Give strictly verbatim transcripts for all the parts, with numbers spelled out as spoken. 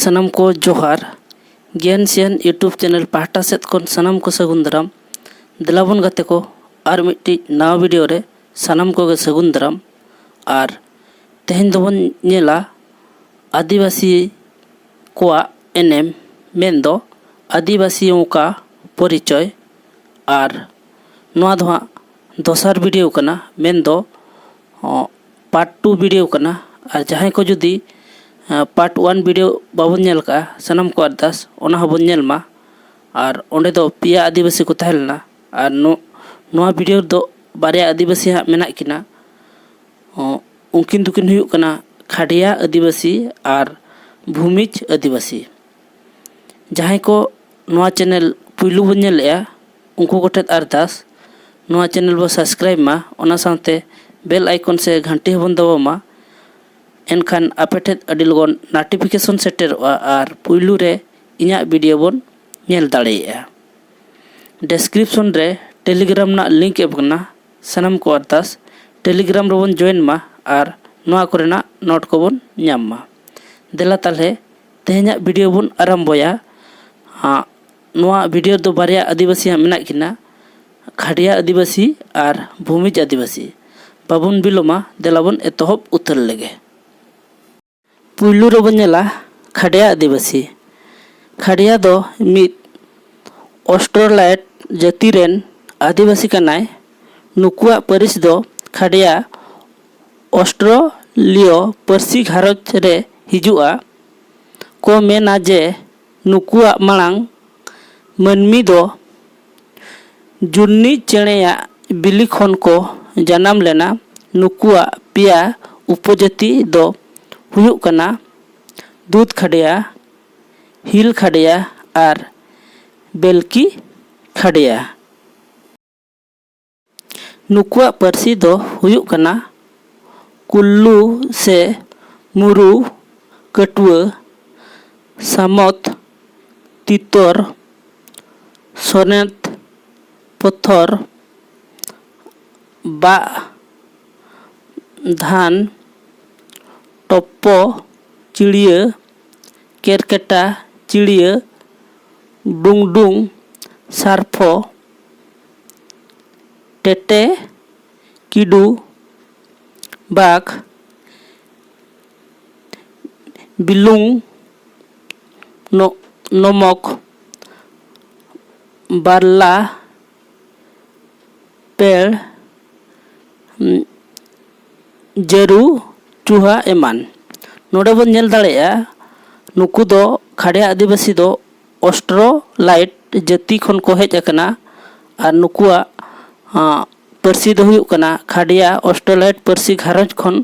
ᱥᱟᱱᱟᱢ ᱠᱚ ᱡᱚᱦᱟᱨ᱾ ᱜᱮᱭᱟᱱ ᱥᱮᱭᱟᱱ YouTube ᱪᱮᱱᱮᱞ ᱯᱟᱦᱴᱟ ᱥᱮᱫ ᱠᱷᱚᱱ ᱥᱟᱱᱟᱢ ᱠᱚ ᱥᱟᱹᱜᱩᱱ ᱫᱟᱨᱟᱢ᱾ ᱫᱮᱞᱟ ᱵᱚᱱ ᱜᱟᱛᱮ ᱠᱚ, ᱟᱨ ᱢᱤᱫᱴᱤᱡ ᱱᱟᱣᱟ ᱵᱷᱤᱰᱤᱭᱳ ᱨᱮ ᱥᱟᱱᱟᱢ ᱠᱚᱜᱮ ᱥᱟᱹᱜᱩᱱ ᱫᱟᱨᱟᱢ᱾ ᱟᱨ ᱛᱮᱦᱮᱧ ᱫᱚᱵᱚᱱ ᱧᱮᱞᱟ ᱟᱹᱫᱤᱵᱟᱹᱥᱤ ᱠᱚᱣᱟᱜ ᱮᱱᱮᱢ, ᱢᱮᱱᱫᱚ ᱟᱹᱫᱤᱵᱟᱹᱥᱤ ᱚᱠᱟ ᱯᱚᱨᱤᱪᱚᱭ᱾ ᱟᱨ ᱱᱚᱣᱟ ᱫᱚ ᱦᱟᱸᱜ ᱫᱚᱥᱟᱨ ᱵᱷᱤᱰᱤᱭᱳ ᱠᱟᱱᱟ, ᱢᱮᱱᱫᱚ ᱯᱟᱨᱴ ᱴᱩ ᱵᱷᱤᱰᱤᱭᱳ ᱠᱟᱱᱟ᱾ ᱟᱨ ᱡᱟᱦᱟᱸᱭ ᱠᱚ ᱡᱩᱫᱤ ᱯᱟᱨᱴ ᱳᱣᱟᱱ ᱵᱷᱤᱰᱤᱭᱳ ᱵᱟᱵᱚᱱ ᱧᱮᱞ ᱠᱟᱜᱼᱟ, ᱥᱟᱱᱟᱢ ᱠᱚ ᱟᱨᱫᱟᱥ ᱚᱱᱟ ᱦᱚᱸᱵᱚᱱ ᱧᱮᱞ ᱢᱟ᱾ ᱟᱨ ᱚᱸᱰᱮ ᱫᱚ ᱯᱮᱭᱟ ᱟᱹᱫᱤᱵᱟᱹᱥᱤ ᱠᱚ ᱛᱟᱦᱮᱸ ᱞᱮᱱᱟ᱾ ᱟᱨ ᱱᱚ- ᱱᱚᱣᱟ ᱵᱷᱤᱰᱤᱭᱳ ᱨᱮᱫᱚ ᱵᱟᱨᱭᱟ ᱟᱹᱫᱤᱵᱟᱹᱥᱤ ᱦᱟᱸᱜ ᱢᱮᱱᱟᱜ ᱠᱤᱱᱟ᱾ ᱚ, ᱩᱱᱠᱤᱱ ᱫᱚᱠᱤᱱ ᱦᱩᱭᱩᱜ ᱠᱟᱱᱟ ᱠᱷᱟᱰᱭᱟ ᱟᱹᱫᱤᱵᱟᱹᱥᱤ ᱟᱨ ᱵᱷᱩᱢᱤᱡᱽ ᱟᱹᱫᱤᱵᱟᱹᱥᱤ᱾ ᱡᱟᱦᱟᱸᱭ ᱠᱚ ᱱᱚᱣᱟ ᱪᱮᱱᱮᱞ ᱯᱩᱭᱞᱩ ᱵᱚᱱ ᱧᱮᱞᱮᱜᱼᱟ, ᱩᱱᱠᱩ ᱠᱚᱴᱷᱮᱱ ᱟᱨᱫᱟᱥ, ᱱᱚᱣᱟ ᱪᱮᱱᱮᱞ ᱵᱚ ᱥᱟᱵᱥᱠᱨᱟᱭᱤᱵᱽ ᱢᱟ, ᱚᱱᱟ ᱥᱟᱶᱛᱮ ᱵᱮᱞ ᱟᱭᱠᱚᱱ ᱥᱮ ᱜᱷᱟᱱᱴᱤ ᱦᱚᱸᱵᱚᱱ ᱫᱟᱵᱟᱣ ᱢᱟ᱾ ᱮᱱᱠᱷᱟᱱ ᱟᱯᱮ ᱴᱷᱮᱱ ᱟᱹᱰᱤ ᱞᱚᱜᱚᱱ ᱱᱳᱴᱤᱯᱷᱤᱠᱮᱥᱚᱱ ᱥᱮᱴᱮᱨᱚᱜᱼᱟ ᱟᱨ ᱯᱩᱭᱞᱩ ᱨᱮ ᱤᱧᱟᱹᱜ ᱵᱷᱤᱰᱤᱭᱳ ᱵᱚᱱ ᱧᱮᱞ ᱫᱟᱲᱮᱭᱟᱜᱼᱟ᱾ ᱰᱮᱥᱠᱨᱤᱯᱥᱚᱱ ᱨᱮ ᱴᱮᱞᱤᱜᱨᱟᱢ ᱨᱮᱱᱟᱜ ᱞᱤᱝᱠ ᱮᱢ ᱠᱟᱱᱟ, ᱥᱟᱱᱟᱢ ᱠᱚ ᱟᱨᱫᱟᱥ ᱴᱮᱞᱤᱜᱨᱟᱢ ᱨᱮᱵᱚᱱ ᱡᱚᱭᱮᱱ ᱢᱟ ᱟᱨ ᱱᱚᱣᱟ ᱠᱚᱨᱮᱱᱟᱜ ᱱᱳᱴ ᱠᱚᱵᱚᱱ ᱧᱟᱢ ᱢᱟ᱾ ᱫᱮᱞᱟ ᱛᱟᱦᱞᱮ ᱛᱮᱦᱮᱧᱟᱜ ᱵᱷᱤᱰᱤᱭᱳ ᱵᱚᱱ ᱟᱨᱟᱢᱵᱚᱭᱟ᱾ ᱟᱸ, ᱱᱚᱣᱟ ᱵᱷᱤᱰᱤᱭᱳ ᱨᱮᱫᱚ ᱵᱟᱨᱭᱟ ᱟᱹᱫᱤᱵᱟᱹᱥᱤ ᱦᱟᱸᱜ ᱢᱮᱱᱟᱜ ᱠᱤᱱᱟ, ᱠᱷᱟᱰᱭᱟ ᱟᱹᱫᱤᱵᱟᱹᱥᱤ ᱟᱨ ᱵᱷᱩᱢᱤᱡᱽ ᱟᱹᱫᱤᱵᱟᱹᱥᱤ᱾ ᱵᱟᱵᱚᱱ ᱵᱤᱞᱚᱢᱟ, ᱫᱮᱞᱟ ᱵᱚᱱ ᱮᱛᱚᱦᱚᱵ ᱩᱛᱟᱹᱨ ᱞᱮᱜᱮ᱾ ᱯᱩᱭᱞᱩ ᱨᱮᱵᱚᱱ ᱧᱮᱞᱟ ᱠᱷᱟᱰᱭᱟ ᱟᱹᱫᱤᱵᱟᱹᱥᱤ᱾ ᱠᱷᱟᱰᱭᱟ ᱫᱚ ᱢᱤᱫ ᱚᱥᱴᱨᱳᱞᱟᱭᱤᱰ ᱡᱟᱹᱛᱤ ᱨᱮᱱ ᱟᱹᱫᱤᱵᱟᱹᱥᱤ ᱠᱟᱱᱟᱭ᱾ ᱱᱩᱠᱩᱣᱟᱜ ᱯᱟᱹᱨᱤᱥ ᱫᱚ ᱠᱷᱟᱰᱭᱟ ᱚᱥᱴᱨᱳᱞᱤᱭᱚ ᱯᱟᱹᱨᱥᱤ ᱜᱷᱟᱨᱚᱸᱡᱽ ᱨᱮ ᱦᱤᱡᱩᱜᱼᱟ᱾ ᱠᱚ ᱢᱮᱱᱟ ᱡᱮ ᱱᱩᱠᱩᱣᱟᱜ ᱢᱟᱲᱟᱝ ᱢᱟᱹᱱᱢᱤ ᱫᱚ ᱡᱩᱱᱱᱤ ᱪᱮᱬᱮᱭᱟᱜ ᱵᱤᱞᱤ ᱠᱷᱚᱱ ᱠᱚ ᱡᱟᱱᱟᱢ ᱞᱮᱱᱟ᱾ ᱱᱩᱠᱩᱣᱟᱜ ᱯᱮᱭᱟ ᱩᱯᱚᱡᱟᱹᱛᱤ ᱫᱚ ᱦᱩᱭᱩᱜ ᱠᱟᱱᱟ ᱫᱩᱫᱷ ᱠᱷᱟᱰᱭᱟ, ᱦᱤᱞ ᱠᱷᱟᱰᱭᱟ ᱟᱨ ᱵᱮᱞᱠᱤ ᱠᱷᱟᱰᱭᱟ᱾ ᱱᱩᱠᱩᱣᱟᱜ ᱯᱟᱹᱨᱥᱤ ᱫᱚ ᱦᱩᱭᱩᱜ ᱠᱟᱱᱟ ᱠᱩᱞᱞᱩ ᱥᱮ ᱢᱩᱨᱩ, ᱠᱟᱹᱴᱩᱣᱟᱹ, ᱥᱟᱢᱚᱛ, ᱛᱤᱛᱚᱨ, ᱥᱚᱱᱮᱛ, ᱯᱚᱛᱷᱚᱨ, ᱵᱟᱜ, ᱫᱷᱟᱱ, ᱴᱚᱯᱯᱚ, ᱪᱤᱲᱤᱭᱟᱹ, ᱠᱮᱨᱠᱮᱴᱟ, ᱪᱤᱲᱤᱭᱟᱹ, ᱰᱩᱝᱰᱩᱝ, ᱥᱟᱨᱯᱷᱚ, ᱴᱮᱴᱮ, ᱠᱤᱰᱩ, ᱵᱟᱜᱽ, ᱵᱤᱞᱩᱝ, ᱱᱚ-, ᱱᱚᱢᱚᱠ, ᱵᱟᱨᱞᱟ, ᱯᱮᱲ, ᱩᱸ, ᱡᱟᱹᱨᱩ, ᱪᱩᱦᱟ ᱮᱢᱟᱱ᱾ ᱱᱚᱰᱮ ᱵᱚᱱ ᱧᱮᱞ ᱫᱟᱲᱮᱭᱟᱜᱼᱟ, ᱱᱩᱠᱩ ᱫᱚ ᱠᱷᱟᱰᱭᱟ ᱟᱹᱫᱤᱵᱟᱹᱥᱤ ᱫᱚ ᱚᱥᱴᱨᱳᱞᱟᱭᱤᱴ ᱡᱟᱹᱛᱤ ᱠᱷᱚᱱ ᱠᱚ ᱦᱮᱡ ᱟᱠᱟᱱᱟ ᱟᱨ ᱱᱩᱠᱩᱣᱟᱜ, ᱟᱸ, ᱯᱟᱹᱨᱥᱤ ᱫᱚ ᱦᱩᱭᱩᱜ ᱠᱟᱱᱟ ᱠᱷᱟᱰᱭᱟ ᱚᱥᱴᱨᱳᱞᱟᱭᱤᱴ ᱯᱟᱹᱨᱥᱤ ᱜᱷᱟᱨᱚᱸᱡᱽ ᱠᱷᱚᱱ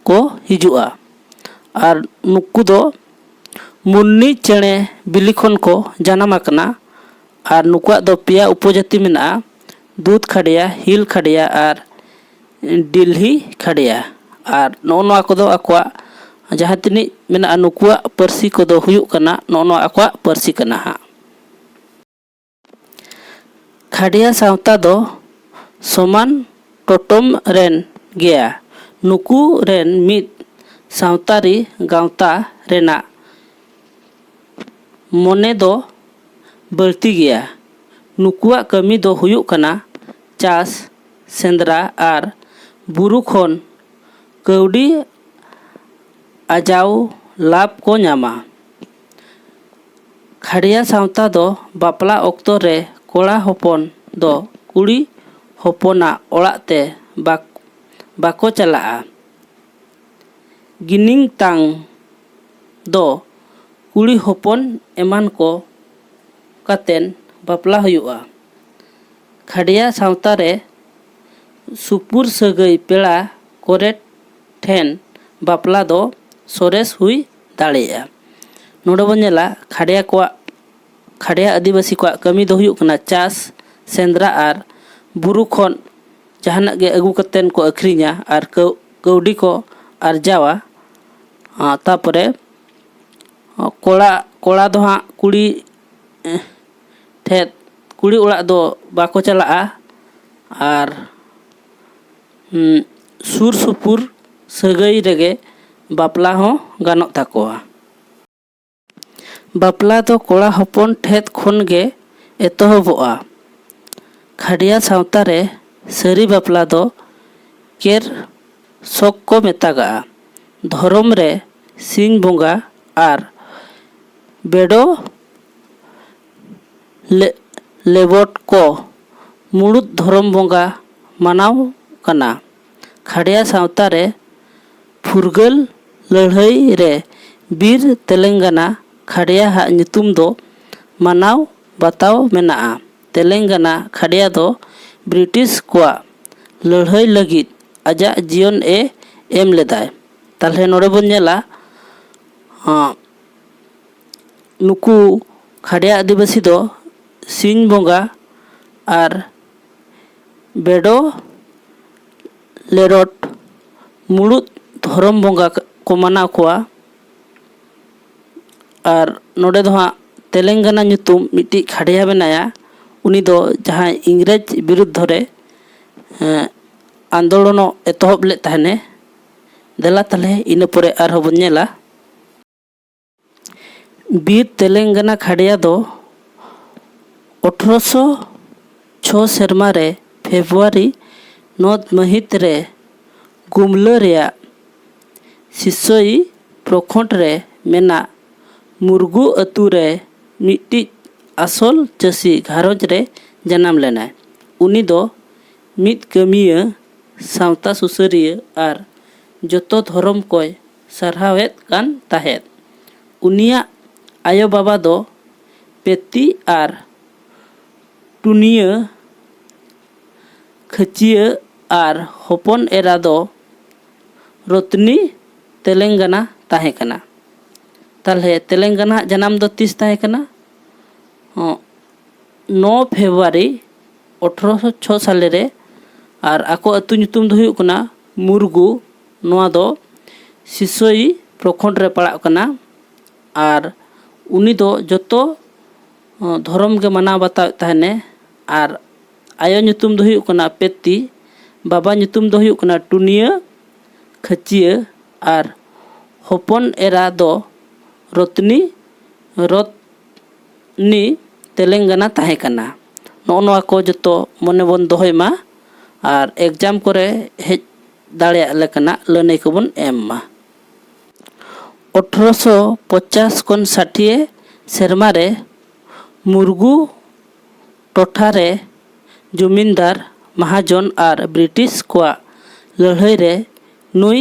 ᱠᱚ ᱦᱤᱡᱩᱜᱼᱟ᱾ ᱟᱨ ᱱᱩᱠᱩ ᱫᱚ ᱢᱩᱱᱱᱤ ᱪᱮᱬᱮ ᱵᱤᱞᱤ ᱠᱷᱚᱱ ᱠᱚ ᱡᱟᱱᱟᱢ ᱟᱠᱟᱱᱟ᱾ ᱟᱨ ᱱᱩᱠᱩᱣᱟᱜ ᱫᱚ ᱯᱮᱭᱟ ᱩᱯᱚᱡᱟᱹᱛᱤ ᱢᱮᱱᱟᱜᱼᱟ, ᱫᱩᱫᱷ ᱠᱷᱟᱰᱭᱟ, ᱦᱤᱞ ᱠᱷᱟᱰᱭᱟ ᱟᱨ ᱰᱤᱞᱦᱤ ᱠᱷᱟᱰᱭᱟ᱾ ᱟᱨ ᱱᱚᱜᱼᱚ ᱱᱚᱣᱟ ᱠᱚᱫᱚ ᱟᱠᱚᱣᱟᱜ ᱡᱟᱦᱟᱸ ᱛᱤᱱᱟᱹᱜ ᱢᱮᱱᱟᱜᱼᱟ, ᱱᱩᱠᱩᱣᱟᱜ ᱯᱟᱹᱨᱥᱤ ᱠᱚᱫᱚ ᱦᱩᱭᱩᱜ ᱠᱟᱱᱟ, ᱱᱚᱜᱼᱚ ᱱᱚᱣᱟ ᱟᱠᱚᱣᱟᱜ ᱯᱟᱹᱨᱥᱤ ᱠᱟᱱᱟ ᱦᱟᱸᱜ᱾ ᱠᱷᱟᱰᱭᱟ ᱥᱟᱶᱛᱟ ᱫᱚ ᱥᱚᱢᱟᱱ ᱴᱚᱴᱚᱢ ᱨᱮᱱ ᱜᱮᱭᱟ᱾ ᱱᱩᱠᱩ ᱨᱮᱱ ᱢᱤᱫ ᱥᱟᱶᱛᱟᱨᱤ ᱜᱟᱶᱛᱟ ᱨᱮᱱᱟᱜ ᱢᱚᱱᱮ ᱫᱚ ᱵᱟᱹᱲᱛᱤ ᱜᱮᱭᱟ᱾ ᱱᱩᱠᱩᱣᱟᱜ ᱠᱟᱹᱢᱤ ᱫᱚ ᱦᱩᱭᱩᱜ ᱠᱟᱱᱟ ᱪᱟᱥ, ᱥᱮᱸᱫᱽᱨᱟ ᱟᱨ ᱵᱩᱨᱩ ᱠᱷᱚᱱ ᱠᱟᱹᱣᱰᱤ ᱟᱡᱟᱣ ᱞᱟᱵᱷ ᱠᱚ ᱧᱟᱢᱟ᱾ ᱠᱷᱟᱰᱭᱟ ᱥᱟᱶᱛᱟ ᱫᱚ ᱵᱟᱯᱞᱟ ᱚᱠᱛᱚ ᱨᱮ ᱠᱚᱲᱟ ᱦᱚᱯᱚᱱ ᱫᱚ ᱠᱩᱲᱤ ᱦᱚᱯᱚᱱᱟᱜ ᱚᱲᱟᱜ ᱛᱮ ᱵᱟᱠ-, ᱵᱟᱠᱚ ᱪᱟᱞᱟᱜᱼᱟ᱾ ᱜᱤᱱᱤᱝ ᱛᱟᱝ ᱫᱚ ᱠᱩᱲᱤ ᱦᱚᱯᱚᱱ ᱮᱢᱟᱱ ᱠᱚ ᱠᱟᱛᱮᱱ ᱵᱟᱯᱞᱟ ᱦᱩᱭᱩᱜᱼᱟ᱾ ᱠᱷᱟᱰᱭᱟ ᱥᱟᱶᱛᱟ ᱨᱮ ᱥᱩᱯᱩᱨ ᱥᱟᱹᱜᱟᱹᱭ ᱯᱮᱲᱟ ᱠᱚᱨᱮ ᱴᱷᱮᱱ ᱵᱟᱯᱞᱟ ᱫᱚ ᱥᱚᱨᱮᱥ ᱦᱩᱭ ᱫᱟᱲᱮᱭᱟᱜᱼᱟ᱾ ᱱᱚᱰᱮ ᱵᱚᱱ ᱧᱮᱞᱟ ᱠᱷᱟᱰᱭᱟ ᱠᱚᱣᱟᱜ, ᱠᱷᱟᱰᱭᱟ ᱟᱹᱫᱤᱵᱟᱹᱥᱤ ᱠᱚᱣᱟᱜ ᱠᱟᱹᱢᱤ ᱫᱚ ᱦᱩᱭᱩᱜ ᱠᱟᱱᱟ ᱪᱟᱥ, ᱥᱮᱸᱫᱽᱨᱟ ᱟᱨ ᱵᱩᱨᱩ ᱠᱷᱚᱱ ᱡᱟᱦᱟᱱᱟᱜ ᱜᱮ ᱟᱹᱜᱩ ᱠᱟᱛᱮᱱ ᱠᱚ ᱟᱹᱠᱷᱨᱤᱧᱟ ᱟᱨ ᱠᱟᱹᱣ-, ᱠᱟᱹᱣᱰᱤ ᱠᱚ ᱟᱨᱡᱟᱣᱟ᱾ ᱟᱨ ᱛᱟᱯᱚᱨᱮ ᱠᱚᱲᱟ, ᱠᱚᱲᱟ ᱫᱚ ᱦᱟᱸᱜ ᱠᱩᱲᱤ, ᱮ, ᱴᱷᱮᱱ, ᱠᱩᱲᱤ ᱚᱲᱟᱜ ᱫᱚ ᱵᱟᱠᱚ ᱪᱟᱞᱟᱜᱼᱟ᱾ ᱟᱨ, ᱦᱩᱸ, ᱥᱩᱨ ᱥᱩᱯᱩᱨ ᱥᱟᱹᱜᱟᱹᱭ ᱨᱮᱜᱮ ᱵᱟᱯᱞᱟ ᱦᱚᱸ ᱜᱟᱱᱚᱜ ᱛᱟᱠᱚᱣᱟ᱾ ᱵᱟᱯᱞᱟ ᱫᱚ ᱠᱚᱲᱟ ᱦᱚᱯᱚᱱ ᱴᱷᱮᱫ ᱠᱷᱚᱱ ᱜᱮ ᱮᱛᱚᱦᱚᱵᱚᱜᱼᱟ᱾ ᱠᱷᱟᱰᱭᱟ ᱥᱟᱶᱛᱟ ᱨᱮ ᱥᱟᱹᱨᱤ ᱵᱟᱯᱞᱟ ᱫᱚ ᱠᱮᱨ ᱥᱚᱠ ᱠᱚ ᱢᱮᱛᱟᱜᱟᱜᱼᱟ᱾ ᱫᱷᱚᱨᱚᱢ ᱨᱮ ᱥᱤᱧ ᱵᱚᱸᱜᱟ ᱟᱨ ᱵᱮᱰᱚ ᱞᱮ-, ᱞᱮᱵᱚᱴ ᱠᱚ ᱢᱩᱲᱩᱫ ᱫᱷᱚᱨᱚᱢ ᱵᱚᱸᱜᱟ ᱢᱟᱱᱟᱣ ᱠᱟᱱᱟ᱾ ᱠᱷᱟᱰᱭᱟ ᱥᱟᱶᱛᱟ ᱨᱮ ᱯᱷᱩᱨᱜᱟᱹᱞ ᱞᱟᱹᱲᱦᱟᱹᱭ ᱨᱮ ᱵᱤᱨ ᱛᱮᱞᱮᱝᱜᱟᱱᱟ ᱠᱷᱟᱰᱭᱟ ᱦᱟᱜ ᱧᱩᱛᱩᱢ ᱫᱚ ᱢᱟᱱᱟᱣ ᱵᱟᱛᱟᱣ ᱢᱮᱱᱟᱜᱼᱟ᱾ ᱛᱮᱞᱮᱝᱜᱟᱱᱟ ᱠᱷᱟᱰᱭᱟ ᱫᱚ ᱵᱨᱤᱴᱤᱥ ᱠᱚᱣᱟᱜ ᱞᱟᱹᱲᱦᱟᱹᱭ ᱞᱟᱹᱜᱤᱫ ᱟᱡᱟᱜ ᱡᱤᱭᱚᱱ ᱮ ᱮᱢ ᱞᱮᱫᱟᱭ᱾ ᱛᱟᱦᱞᱮ ᱱᱚᱰᱮ ᱵᱚᱱ ᱧᱮᱞᱟ, ᱦᱚᱸ, ᱱᱩᱠᱩ ᱠᱷᱟᱰᱭᱟ ᱟᱹᱫᱤᱵᱟᱹᱥᱤ ᱫᱚ ᱥᱤᱧ ᱵᱚᱸᱜᱟ ᱟᱨ ᱵᱮᱰᱚ ᱞᱮᱨᱚᱴ ᱢᱩᱲᱩᱫ ᱫᱷᱚᱨᱚᱢ ᱵᱚᱸᱜᱟ ᱠᱚ ᱢᱟᱱᱟᱣ ᱠᱚᱣᱟ᱾ ᱟᱨ ᱱᱚᱰᱮ ᱫᱚ ᱦᱟᱸᱜ ᱛᱮᱞᱮᱝᱜᱟᱱᱟ ᱧᱩᱛᱩᱢ ᱢᱤᱫᱴᱤᱡ ᱠᱷᱟᱰᱭᱟ ᱢᱮᱱᱟᱭᱟ, ᱩᱱᱤ ᱫᱚ ᱡᱟᱦᱟᱸᱭ ᱤᱝᱨᱮᱡᱽ ᱵᱤᱨᱩᱫᱽᱫᱷᱚ ᱨᱮ, ᱮᱸ, ᱟᱱᱫᱳᱞᱚᱱᱚᱜ ᱮᱛᱚᱦᱚᱵ ᱞᱮᱫ ᱛᱟᱦᱮᱱᱮ᱾ ᱫᱮᱞᱟ ᱛᱟᱦᱞᱮ ᱤᱱᱟᱹ ᱯᱚᱨᱮ ᱟᱨᱦᱚᱸ ᱵᱚᱱ ᱧᱮᱞᱟ᱾ ᱵᱤᱨ ᱛᱮᱞᱮᱝᱜᱟᱱᱟ ᱠᱷᱟᱰᱭᱟ ᱫᱚ ᱟᱴᱷᱨᱚᱥᱚ ᱪᱷᱚ ᱥᱮᱨᱢᱟ ᱨᱮ ᱯᱷᱮᱵᱽᱨᱩᱣᱟᱨᱤ ᱱᱚ ᱢᱟᱹᱦᱤᱛ ᱨᱮ ᱜᱩᱢᱞᱟᱹ ᱨᱮᱭᱟᱜ ᱥᱤᱥᱳᱭᱤ ᱯᱨᱚᱠᱷᱚᱸᱰ ᱨᱮ ᱢᱮᱱᱟᱜ ᱢᱩᱨᱜᱩ ᱟᱹᱛᱩ ᱨᱮ ᱢᱤᱫᱴᱤᱡ ᱟᱥᱚᱞ ᱪᱟᱹᱥᱤ ᱜᱷᱟᱨᱚᱸᱡᱽ ᱨᱮ ᱡᱟᱱᱟᱢ ᱞᱮᱱᱟᱭ᱾ ᱩᱱᱤ ᱫᱚ ᱢᱤᱫ ᱠᱟᱹᱢᱤᱭᱟᱹ, ᱥᱟᱶᱛᱟ ᱥᱩᱥᱟᱹᱨᱤᱭᱟᱹ ᱟᱨ ᱡᱚᱛᱚ ᱫᱷᱚᱨᱚᱢ ᱠᱚᱭ ᱥᱟᱨᱦᱟᱣᱮᱫ ᱠᱟᱱ ᱛᱟᱦᱮᱸᱫ᱾ ᱩᱱᱤᱭᱟᱜ ᱟᱭᱳ-ᱵᱟᱵᱟ ᱫᱚ ᱯᱮᱛᱤ ᱟᱨ ᱴᱩᱱᱤᱭᱟᱹ, ᱠᱷᱟᱹᱪᱤᱭᱟᱹ ᱟᱨ ᱦᱚᱯᱚᱱ ᱮᱨᱟ ᱫᱚ ᱨᱚᱛᱱᱤ ᱛᱮᱞᱮᱝᱜᱟᱱᱟ ᱛᱟᱦᱮᱸ ᱠᱟᱱᱟ᱾ ᱛᱟᱦᱞᱮ ᱛᱮᱞᱮᱝᱜᱟᱱᱟ ᱦᱟᱜ ᱡᱟᱱᱟᱢ ᱫᱚ ᱛᱤᱥ ᱛᱟᱦᱮᱸ ᱠᱟᱱᱟ? ᱦᱚᱸ, ᱱᱚ ᱯᱷᱮᱵᱽᱨᱩᱣᱟᱨᱤ ᱟᱴᱷᱨᱚᱥᱚ ᱪᱷᱚ ᱥᱟᱞᱮ ᱨᱮ᱾ ᱟᱨ ᱟᱠᱚ ᱟᱹᱛᱩ ᱧᱩᱛᱩᱢ ᱫᱚ ᱦᱩᱭᱩᱜ ᱠᱟᱱᱟ ᱢᱩᱨᱜᱩ᱾ ᱱᱚᱣᱟ ᱫᱚ ᱥᱤᱥᱳᱭᱤ ᱯᱨᱚᱠᱷᱚᱸᱰ ᱨᱮ ᱯᱟᱲᱟᱜ ᱠᱟᱱᱟ᱾ ᱟᱨ ᱩᱱᱤ ᱫᱚ ᱡᱚᱛᱚ, ᱚ, ᱫᱷᱚᱨᱚᱢ ᱜᱮ ᱢᱟᱱᱟᱣ ᱵᱟᱛᱟᱣᱮᱫ ᱛᱟᱦᱮᱱᱮ᱾ ᱟᱨ ᱟᱭᱳ ᱧᱩᱛᱩᱢ ᱫᱚ ᱦᱩᱭᱩᱜ ᱠᱟᱱᱟ ᱯᱮᱛᱤ, ᱵᱟᱵᱟ ᱧᱩᱛᱩᱢ ᱫᱚ ᱦᱩᱭᱩᱜ ᱠᱟᱱᱟ ᱴᱩᱱᱤᱭᱟᱹ ᱠᱷᱟᱹᱪᱤᱭᱟᱹ ᱟᱨ ᱦᱚᱯᱚᱱ ᱮᱨᱟ ᱫᱚ ᱨᱚᱛᱱᱤ ᱨᱚᱛᱱᱤ ᱛᱮᱞᱮᱝᱜᱟᱱᱟ ᱛᱟᱦᱮᱸ ᱠᱟᱱᱟ᱾ ᱱᱚᱜᱼᱚ ᱱᱚᱣᱟ ᱠᱚ ᱡᱚᱛᱚ ᱢᱚᱱᱮ ᱵᱚᱱ ᱫᱚᱦᱚᱭ ᱢᱟ ᱟᱨ ᱮᱠᱡᱟᱢ ᱠᱚᱨᱮ ᱦᱮᱡ ᱫᱟᱲᱮᱭᱟᱜ ᱞᱮᱠᱟᱱᱟᱜ ᱞᱟᱹᱱᱟᱹᱭ ᱠᱚᱵᱚᱱ ᱮᱢ ᱢᱟ᱾ ᱟᱴᱷᱨᱚᱥᱚ ᱯᱚᱪᱟᱥ ᱠᱷᱚᱱ ᱥᱟᱴᱷᱤᱭᱟᱹ ᱥᱮᱨᱢᱟ ᱨᱮ ᱢᱩᱨᱜᱩ ᱴᱚᱴᱷᱟ ᱨᱮ ᱡᱚᱢᱤᱱᱫᱟᱨ, ᱢᱟᱦᱟᱡᱚᱱ ᱟᱨ ᱵᱨᱤᱴᱤᱥ ᱠᱚᱣᱟᱜ ᱞᱟᱹᱲᱦᱟᱹᱭ ᱨᱮ ᱱᱩᱭ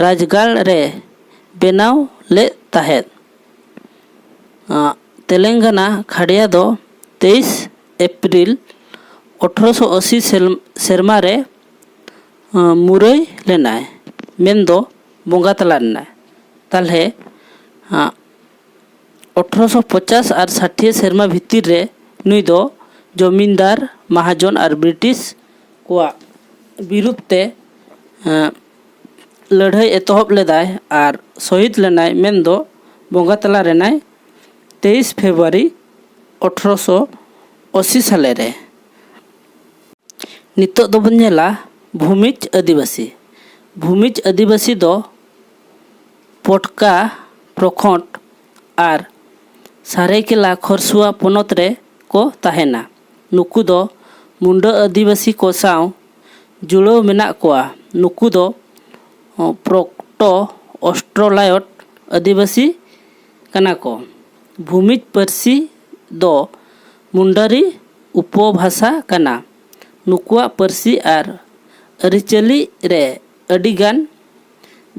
ᱨᱟᱡᱽᱜᱟᱲ ᱨᱮ ᱵᱮᱱᱟᱣ ᱞᱮᱫ ᱛᱟᱦᱮᱸᱫ᱾ ᱟᱸ, ᱛᱮᱞᱮᱝᱜᱟᱱᱟ ᱠᱷᱟᱰᱭᱟ ᱫᱚ ᱛᱮᱭᱤᱥ ᱮᱯᱨᱤᱞ ᱟᱴᱷᱨᱚᱥᱚ ᱟᱥᱤ ᱥᱮᱞ-, ᱥᱮᱨᱢᱟ ᱨᱮ, ᱟᱸ, ᱢᱩᱨᱟᱹᱭ ᱞᱮᱱᱟᱭ, ᱢᱮᱱᱫᱚ ᱵᱚᱸᱜᱟ ᱛᱟᱞᱟ ᱞᱮᱱᱟᱭ᱾ ᱛᱟᱞᱦᱮ, ᱟᱸ, ᱟᱴᱷᱨᱚᱥᱚ ᱯᱚᱪᱟᱥ ᱟᱨ ᱥᱟᱴᱷᱤᱭᱟᱹ ᱥᱮᱨᱢᱟ ᱵᱷᱤᱛᱤᱨ ᱨᱮ ᱱᱩᱭ ᱫᱚ ᱡᱚᱢᱤᱱᱫᱟᱨ, ᱢᱟᱦᱟᱡᱚᱱ ᱟᱨ ᱵᱨᱤᱴᱤᱥ ᱠᱚᱣᱟᱜ ᱵᱤᱨᱩᱫᱷ ᱛᱮ, ᱮᱸ, ᱞᱟᱹᱲᱦᱟᱹᱭ ᱮᱛᱚᱦᱚᱵ ᱞᱮᱫᱟᱭ ᱟᱨ ᱥᱚᱦᱤᱫ ᱞᱮᱱᱟᱭ, ᱢᱮᱱᱫᱚ ᱵᱚᱸᱜᱟ ᱛᱟᱞᱟ ᱞᱮᱱᱟᱭ ᱛᱮᱭᱤᱥ ᱯᱷᱮᱵᱽᱨᱩᱣᱟᱨᱤ ᱟᱴᱷᱨᱚᱥᱚ ᱟᱥᱤ ᱥᱟᱞᱮ ᱨᱮ᱾ ᱱᱤᱛᱚᱜ ᱫᱚᱵᱚᱱ ᱧᱮᱞᱟ ᱵᱷᱩᱢᱤᱡᱽ ᱟᱹᱫᱤᱵᱟᱹᱥᱤ᱾ ᱵᱷᱩᱢᱤᱡᱽ ᱟᱹᱫᱤᱵᱟᱹᱥᱤ ᱫᱚ ᱯᱚᱴᱠᱟ ᱯᱨᱚᱠᱷᱚᱸᱰ ᱟᱨ ᱥᱟᱨᱟᱭᱠᱮᱞᱟ ᱠᱷᱚᱨᱥᱩᱣᱟ ᱯᱚᱱᱚᱛ ᱨᱮ ᱠᱚ ᱛᱟᱦᱮᱱᱟ᱾ ᱱᱩᱠᱩ ᱫᱚ ᱢᱩᱱᱰᱟᱹ ᱟᱹᱫᱤᱵᱟᱹᱥᱤ ᱠᱚ ᱥᱟᱶ ᱡᱩᱲᱟᱹᱣ ᱢᱮᱱᱟᱜ ᱠᱚᱣᱟ᱾ ᱱᱩᱠᱩ ᱫᱚ, ᱚ, ᱯᱨᱚᱠᱴᱚ ᱚᱥᱴᱨᱚᱞᱟᱭᱚᱴ ᱟᱹᱫᱤᱵᱟᱹᱥᱤ ᱠᱟᱱᱟ ᱠᱚ᱾ ᱵᱷᱩᱢᱤᱡᱽ ᱯᱟᱹᱨᱥᱤ ᱫᱚ ᱢᱩᱱᱰᱟᱨᱤ ᱩᱯᱚᱵᱷᱟᱥᱟ ᱠᱟᱱᱟ᱾ ᱱᱩᱠᱩᱣᱟᱜ ᱯᱟᱹᱨᱥᱤ ᱟᱨ ᱟᱹᱨᱤᱪᱟᱹᱞᱤ ᱨᱮ ᱟᱹᱰᱤᱜᱟᱱ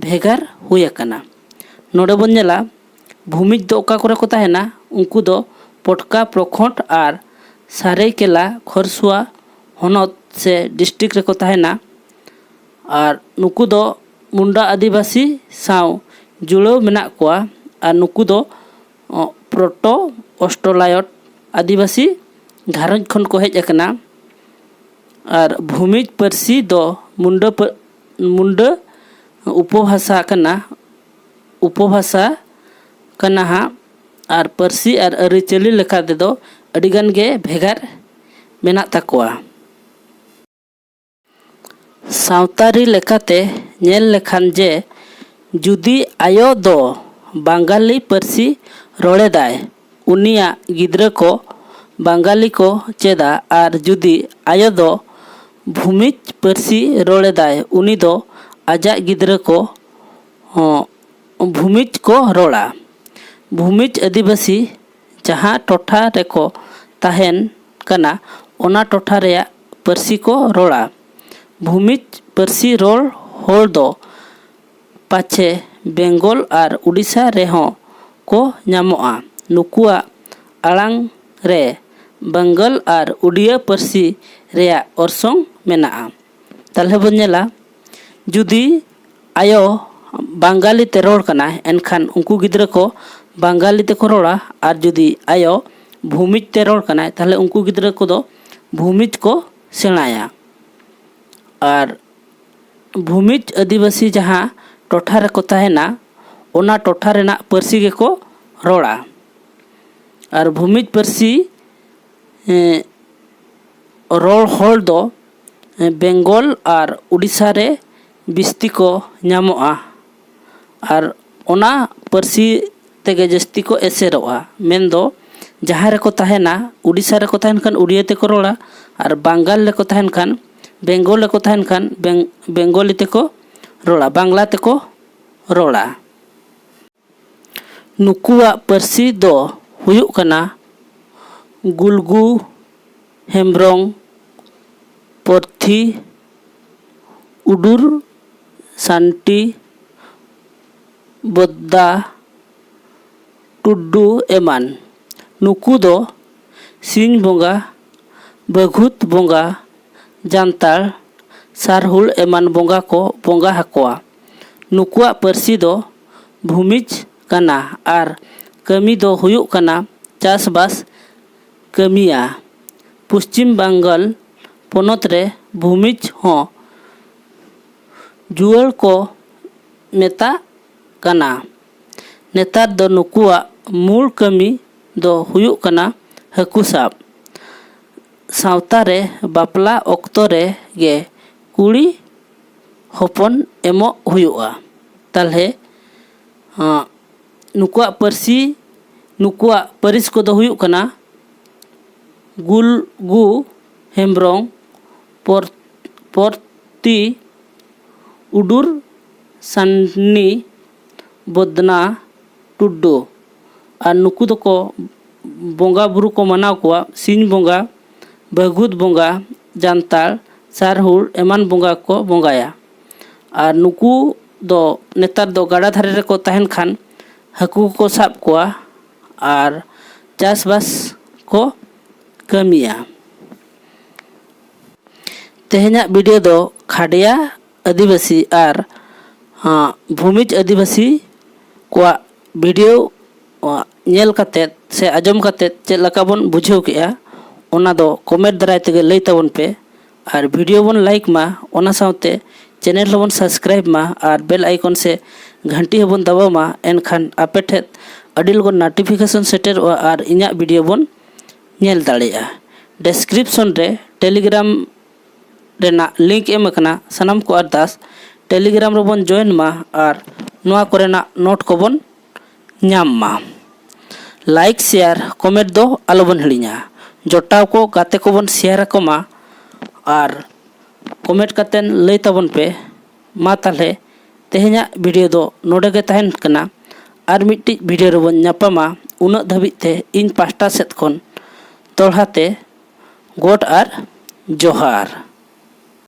ᱵᱷᱮᱜᱟᱨ ᱦᱩᱭ ᱟᱠᱟᱱᱟ᱾ ᱱᱚᱰᱮ ᱵᱚᱱ ᱧᱮᱞᱟ, ᱵᱷᱩᱢᱤᱡᱽ ᱫᱚ ᱚᱠᱟ ᱠᱚᱨᱮ ᱠᱚ ᱛᱟᱦᱮᱱᱟ? ᱩᱱᱠᱩ ᱫᱚ ᱯᱚᱴᱠᱟ ᱯᱨᱚᱠᱷᱚᱸᱰ ᱟᱨ ᱥᱟᱨᱟᱭᱠᱮᱞᱟ ᱠᱷᱚᱨᱥᱩᱣᱟ ᱦᱚᱱᱚᱛ ᱥᱮ ᱰᱤᱥᱴᱨᱤᱠᱴ ᱨᱮᱠᱚ ᱛᱟᱦᱮᱱᱟ᱾ ᱟᱨ ᱱᱩᱠᱩ ᱫᱚ ᱢᱩᱱᱰᱟ ᱟᱹᱫᱤᱵᱟᱹᱥᱤ ᱥᱟᱶ ᱡᱩᱲᱟᱹᱣ ᱢᱮᱱᱟᱜ ᱠᱚᱣᱟ᱾ ᱟᱨ ᱱᱩᱠᱩ ᱫᱚ, ᱚ, ᱯᱨᱚᱴᱚ ᱚᱥᱴᱨᱚᱞᱟᱭᱚᱴ ᱟᱹᱫᱤᱵᱟᱹᱥᱤ ᱜᱷᱟᱨᱚᱸᱡᱽ ᱠᱷᱚᱱ ᱠᱚ ᱦᱮᱡ ᱟᱠᱟᱱᱟ᱾ ᱟᱨ ᱵᱷᱩᱢᱤᱡᱽ ᱯᱟᱹᱨᱥᱤ ᱫᱚ ᱢᱩᱱᱰᱟᱹ ᱯᱟᱹ-, ᱢᱩᱱᱰᱟᱹ ᱩᱯᱚᱵᱷᱟᱥᱟ ᱠᱟᱱᱟ, ᱩᱯᱚᱵᱷᱟᱥᱟ ᱠᱟᱱᱟ ᱦᱟᱸᱜ᱾ ᱟᱨ ᱯᱟᱹᱨᱥᱤ ᱟᱨ ᱟᱹᱨᱤᱪᱟᱹᱞᱤ ᱞᱮᱠᱟ ᱛᱮᱫᱚ ᱟᱹᱰᱤᱜᱟᱱ ᱜᱮ ᱵᱷᱮᱜᱟᱨ ᱢᱮᱱᱟᱜ ᱛᱟᱠᱚᱣᱟ᱾ ᱥᱟᱶᱛᱟᱨᱤ ᱞᱮᱠᱟᱛᱮ ᱧᱮᱞ ᱞᱮᱠᱷᱟᱱ ᱡᱮ ᱡᱩᱫᱤ ᱟᱭᱳ ᱫᱚ ᱵᱟᱝᱜᱟᱞᱤ ᱯᱟᱹᱨᱥᱤ ᱨᱚᱲᱮᱫᱟᱭ, ᱩᱱᱤᱭᱟᱜ ᱜᱤᱫᱽᱨᱟᱹ ᱠᱚ ᱵᱟᱝᱜᱟᱞᱤ ᱠᱚ ᱪᱮᱫᱟ᱾ ᱟᱨ ᱡᱩᱫᱤ ᱟᱭᱳ ᱫᱚ ᱵᱷᱩᱢᱤᱡᱽ ᱯᱟᱹᱨᱥᱤ ᱨᱚᱲᱮᱫᱟᱭ, ᱩᱱᱤ ᱫᱚ ᱟᱡᱟᱜ ᱜᱤᱫᱽᱨᱟᱹ ᱠᱚ ᱦᱚᱸ ᱵᱷᱩᱢᱤᱡᱽ ᱠᱚ ᱨᱚᱲᱟ᱾ ᱵᱷᱩᱢᱤᱡᱽ ᱟᱹᱫᱤᱵᱟᱹᱥᱤ ᱡᱟᱦᱟᱸ ᱴᱚᱴᱷᱟ ᱨᱮᱠᱚ ᱛᱟᱦᱮᱱ ᱠᱟᱱᱟ, ᱚᱱᱟ ᱴᱚᱴᱷᱟ ᱨᱮᱭᱟᱜ ᱯᱟᱹᱨᱥᱤ ᱠᱚ ᱨᱚᱲᱟ᱾ ᱵᱷᱩᱢᱤᱡᱽ ᱯᱟᱹᱨᱥᱤ ᱨᱚᱲ ᱦᱚᱲ ᱫᱚ ᱯᱟᱪᱷᱮ ᱵᱮᱝᱜᱚᱞ ᱟᱨ ᱩᱰᱤᱥᱟ ᱨᱮᱦᱚᱸ ᱠᱚ ᱧᱟᱢᱚᱜᱼᱟ᱾ ᱱᱩᱠᱩᱣᱟᱜ ᱟᱲᱟᱝ ᱨᱮ ᱵᱟᱝᱜᱟᱞ ᱟᱨ ᱩᱰᱤᱭᱟᱹ ᱯᱟᱹᱨᱥᱤ ᱨᱮᱭᱟᱜ ᱚᱨᱥᱚᱝ ᱢᱮᱱᱟᱜᱼᱟ᱾ ᱛᱟᱦᱞᱮ ᱵᱚᱱ ᱧᱮᱞᱟ, ᱡᱩᱫᱤ ᱟᱭᱳ ᱵᱟᱝᱜᱟᱞᱤ ᱛᱮ ᱨᱚᱲ ᱠᱟᱱᱟᱭ, ᱮᱱᱠᱷᱟᱱ ᱩᱱᱠᱩ ᱜᱤᱫᱽᱨᱟᱹ ᱠᱚ ᱵᱟᱝᱜᱟᱞᱤ ᱛᱮᱠᱚ ᱨᱚᱲᱟ, ᱟᱨ ᱡᱩᱫᱤ ᱟᱭᱳ ᱵᱷᱩᱢᱤᱡᱽ ᱛᱮ ᱨᱚᱲ ᱠᱟᱱᱟᱭ, ᱛᱟᱦᱞᱮ ᱩᱱᱠᱩ ᱜᱤᱫᱽᱨᱟᱹ ᱠᱚᱫᱚ ᱵᱷᱩᱢᱤᱡᱽ ᱠᱚ ᱥᱮᱬᱟᱭᱟ᱾ ᱟᱨ ᱵᱷᱩᱢᱤᱡᱽ ᱟᱹᱫᱤᱵᱟᱹᱥᱤ ᱡᱟᱦᱟᱸ ᱴᱚᱴᱷᱟ ᱨᱮᱠᱚ ᱛᱟᱦᱮᱱᱟ, ᱚᱱᱟ ᱴᱚᱴᱷᱟ ᱨᱮᱱᱟᱜ ᱯᱟᱹᱨᱥᱤ ᱜᱮᱠᱚ ᱨᱚᱲᱟ᱾ ᱟᱨ ᱵᱷᱩᱢᱤᱡᱽ ᱯᱟᱹᱨᱥᱤ, ᱮᱸ, ᱨᱚᱲ ᱦᱚᱲ ᱫᱚ, ᱮᱸ, ᱵᱮᱝᱜᱚᱞ ᱟᱨ ᱩᱰᱤᱥᱟ ᱨᱮ ᱵᱤᱥᱛᱤ ᱠᱚ ᱧᱟᱢᱚᱜᱼᱟ᱾ ᱟᱨ ᱚᱱᱟ ᱯᱟᱹᱨᱥᱤ ᱛᱮᱜᱮ ᱡᱟᱹᱥᱛᱤ ᱠᱚ ᱮᱥᱮᱨᱚᱜᱼᱟ᱾ ᱢᱮᱱᱫᱚ, ᱡᱟᱦᱟᱸ ᱨᱮᱠᱚ ᱛᱟᱦᱮᱱᱟ, ᱩᱰᱤᱥᱟ ᱨᱮᱠᱚ ᱛᱟᱦᱮᱱ ᱠᱷᱟᱱ ᱩᱰᱤᱭᱟᱹ ᱛᱮᱠᱚ ᱨᱚᱲᱟ, ᱟᱨ ᱵᱟᱝᱜᱟᱞ ᱨᱮᱠᱚ ᱛᱟᱦᱮᱱ ᱠᱷᱟᱱ, ᱵᱮᱝᱜᱚᱞ ᱨᱮᱠᱚ ᱛᱟᱦᱮᱱ ᱠᱷᱟᱱ ᱵᱮᱝ-, ᱵᱮᱝᱜᱚᱞᱤ ᱛᱮᱠᱚ ᱨᱚᱲᱟ, ᱵᱟᱝᱞᱟ ᱛᱮᱠᱚ ᱨᱚᱲᱟ᱾ ᱱᱩᱠᱩᱣᱟᱜ ᱯᱟᱹᱨᱥᱤ ᱫᱚ ᱦᱩᱭᱩᱜ ᱠᱟᱱᱟ ᱜᱩᱞᱜᱩ, ᱦᱮᱢᱵᱽᱨᱚᱢ, ᱯᱚᱨᱛᱷᱤ, ᱩᱰᱩᱨ, ᱥᱟᱱᱴᱤ, ᱵᱚᱫᱽᱫᱟ, ᱴᱩᱰᱩ ᱮᱢᱟᱱ᱾ ᱱᱩᱠᱩ ᱫᱚ ᱥᱤᱧ ᱵᱚᱸᱜᱟ, ᱵᱟᱹᱜᱷᱩᱛ ᱵᱚᱸᱜᱟ, ᱡᱟᱱᱛᱟᱲ, ᱥᱟᱨᱦᱩᱞ ᱮᱢᱟᱱ ᱵᱚᱸᱜᱟ ᱠᱚ ᱵᱚᱸᱜᱟ ᱟᱠᱚᱣᱟ᱾ ᱱᱩᱠᱩᱣᱟᱜ ᱯᱟᱹᱨᱥᱤ ᱫᱚ ᱵᱷᱩᱢᱤᱡᱽ ᱠᱟᱱᱟ ᱟᱨ ᱠᱟᱹᱢᱤ ᱫᱚ ᱦᱩᱭᱩᱜ ᱠᱟᱱᱟ ᱪᱟᱥᱵᱟᱥ ᱠᱟᱹᱢᱤᱭᱟ᱾ ᱯᱚᱥᱪᱤᱢ ᱵᱟᱝᱜᱟᱞ ᱯᱚᱱᱚᱛ ᱨᱮ ᱵᱷᱩᱢᱤᱡᱽ ᱦᱚᱸ ᱡᱩᱣᱟᱹᱲ ᱠᱚ ᱢᱮᱛᱟᱜ ᱠᱟᱱᱟ᱾ ᱱᱮᱛᱟᱨ ᱫᱚ ᱱᱩᱠᱩᱣᱟᱜ ᱢᱩᱞ ᱠᱟᱹᱢᱤ ᱫᱚ ᱦᱩᱭᱩᱜ ᱠᱟᱱᱟ ᱦᱟᱹᱠᱩ ᱥᱟᱵ᱾ ᱥᱟᱶᱛᱟ ᱨᱮ ᱵᱟᱯᱞᱟ ᱚᱠᱛᱚ ᱨᱮ ᱜᱮ ᱠᱩᱲᱤ ᱦᱚᱯᱚᱱ ᱮᱢᱚᱜ ᱦᱩᱭᱩᱜᱼᱟ᱾ ᱛᱟᱞᱦᱮ, ᱟᱸ, ᱱᱩᱠᱩᱣᱟᱜ ᱯᱟᱹᱨᱥᱤ ᱱᱩᱠᱩᱣᱟᱜ ᱯᱟᱹᱨᱤᱥ ᱠᱚᱫᱚ ᱦᱩᱭᱩᱜ ᱠᱟᱱᱟ ᱜᱩᱞᱜᱩ ᱦᱮᱢᱵᱨᱚᱢ, ᱯᱚᱨ-, ᱯᱚᱨᱛᱤ ᱩᱰᱩᱨ ᱥᱟᱱᱱᱤ ᱵᱚᱫᱱᱟ ᱴᱩᱰᱩ᱾ ᱟᱨ ᱱᱩᱠᱩ ᱫᱚᱠᱚ ᱵᱚᱸᱜᱟ ᱵᱩᱨᱩ ᱠᱚ ᱢᱟᱱᱟᱣ ᱠᱚᱣᱟ, ᱥᱤᱧ ᱵᱚᱸᱜᱟ, ᱵᱷᱟᱹᱜᱩᱫ ᱵᱚᱸᱜᱟ, ᱡᱟᱱᱛᱟᱲ, ᱥᱟᱨᱦᱩᱲ ᱮᱢᱟᱱ ᱵᱚᱸᱜᱟ ᱠᱚ ᱵᱚᱸᱜᱟᱭᱟ᱾ ᱟᱨ ᱱᱩᱠᱩ ᱫᱚ ᱱᱮᱛᱟᱨ ᱫᱚ ᱜᱟᱰᱟ ᱫᱷᱟᱨᱮ ᱨᱮᱠᱚ ᱛᱟᱦᱮᱱ ᱠᱷᱟᱱ ᱦᱟᱹᱠᱩ ᱠᱚᱠᱚ ᱥᱟᱵ ᱠᱚᱣᱟ ᱟᱨ ᱪᱟᱥᱵᱟᱥ ᱠᱚ ᱠᱟᱹᱢᱤᱭᱟ᱾ ᱛᱮᱦᱮᱧᱟᱜ ᱵᱷᱤᱰᱤᱭᱳ ᱫᱚ ᱠᱷᱟᱰᱭᱟ ᱟᱹᱫᱤᱵᱟᱹᱥᱤ ᱟᱨ, ᱟᱸ, ᱵᱷᱩᱢᱤᱡᱽ ᱟᱹᱫᱤᱵᱟᱹᱥᱤ ᱠᱚᱣᱟᱜ ᱵᱷᱤᱰᱤᱭᱳ, ᱟᱸ, ᱧᱮᱞ ᱠᱟᱛᱮᱫ ᱥᱮ ᱟᱸᱡᱚᱢ ᱠᱟᱛᱮᱫ ᱪᱮᱫ ᱞᱮᱠᱟ ᱵᱚᱱ ᱵᱩᱡᱷᱟᱹᱣ ᱠᱮᱜᱼᱟ, ᱚᱱᱟ ᱫᱚ ᱠᱚᱢᱮᱱᱴ ᱫᱟᱨᱟᱭ ᱛᱮᱜᱮ ᱞᱟᱹᱭ ᱛᱟᱵᱚᱱ ᱯᱮ᱾ ᱟᱨ ᱵᱷᱤᱰᱤᱭᱳ ᱵᱚᱱ ᱞᱟᱭᱤᱠ ᱢᱟ, ᱚᱱᱟ ᱥᱟᱶᱛᱮ ᱪᱮᱱᱮᱞ ᱦᱚᱸᱵᱚᱱ ᱥᱟᱵᱥᱠᱨᱟᱭᱤᱵ ᱢᱟ ᱟᱨ ᱵᱮᱞ ᱟᱭᱠᱚᱱ ᱥᱮ ᱜᱷᱟᱱᱴᱤ ᱦᱚᱸᱵᱚᱱ ᱫᱟᱵᱟᱣ ᱢᱟ᱾ ᱮᱱᱠᱷᱟᱱ ᱟᱯᱮ ᱴᱷᱮᱱ ᱟᱹᱰᱤ ᱞᱚᱜᱚᱱ ᱱᱳᱴᱤᱯᱷᱤᱠᱮᱥᱚᱱ ᱥᱮᱴᱮᱨᱚᱜᱼᱟ ᱟᱨ ᱤᱧᱟᱹᱜ ᱵᱷᱤᱰᱤᱭᱳ ᱵᱚᱱ ᱧᱮᱞ ᱫᱟᱲᱮᱭᱟᱜᱼᱟ᱾ ᱰᱮᱥᱠᱨᱤᱯᱥᱚᱱ ᱨᱮ ᱴᱮᱞᱤᱜᱨᱟᱢ ᱨᱮᱱᱟᱜ ᱞᱤᱝᱠ ᱮᱢ ᱟᱠᱟᱱᱟ᱾ ᱥᱟᱱᱟᱢ ᱠᱚ ᱟᱨᱫᱟᱥ ᱴᱮᱞᱤᱜᱨᱟᱢ ᱨᱮᱵᱚᱱ ᱡᱚᱭᱮᱱ ᱢᱟ ᱟᱨ ᱱᱚᱣᱟ ᱠᱚᱨᱮᱱᱟᱜ ᱱᱳᱴ ᱠᱚᱵᱚᱱ ᱧᱟᱢ ᱢᱟ᱾ ᱞᱟᱭᱤᱠ, ᱥᱮᱭᱟᱨ, ᱠᱚᱢᱮᱱᱴ ᱫᱚ ᱟᱞᱚᱵᱚᱱ ᱦᱤᱲᱤᱧᱟ᱾ ᱡᱚᱴᱟᱣ ᱠᱚ, ᱜᱟᱛᱮ ᱠᱚᱵᱚᱱ ᱥᱮᱭᱟᱨ ᱟᱠᱚ ᱢᱟ ᱟᱨ ᱠᱚᱢᱮᱱᱴ ᱠᱟᱛᱮᱱ ᱞᱟᱹᱭ ᱛᱟᱵᱚᱱ ᱯᱮ᱾ ᱢᱟ ᱛᱟᱦᱞᱮ ᱛᱮᱦᱮᱧᱟᱜ ᱵᱷᱤᱰᱤᱭᱳ ᱫᱚ ᱱᱚᱰᱮ ᱜᱮ ᱛᱟᱦᱮᱱ ᱠᱟᱱᱟ᱾ ᱟᱨ ᱢᱤᱫᱴᱤᱡ ᱵᱷᱤᱰᱤᱭᱳ ᱨᱮᱵᱚᱱ ᱧᱟᱯᱟᱢᱟ᱾ ᱩᱱᱟᱹᱜ ᱫᱷᱟᱹᱵᱤᱡ ᱛᱮ ᱤᱧ ᱯᱟᱦᱴᱟ ᱥᱮᱫ ᱠᱷᱚᱱ ᱫᱚᱦᱲᱟ ᱛᱮ ᱜᱚᱰ ᱟᱨ ᱡᱚᱦᱟᱨ᱾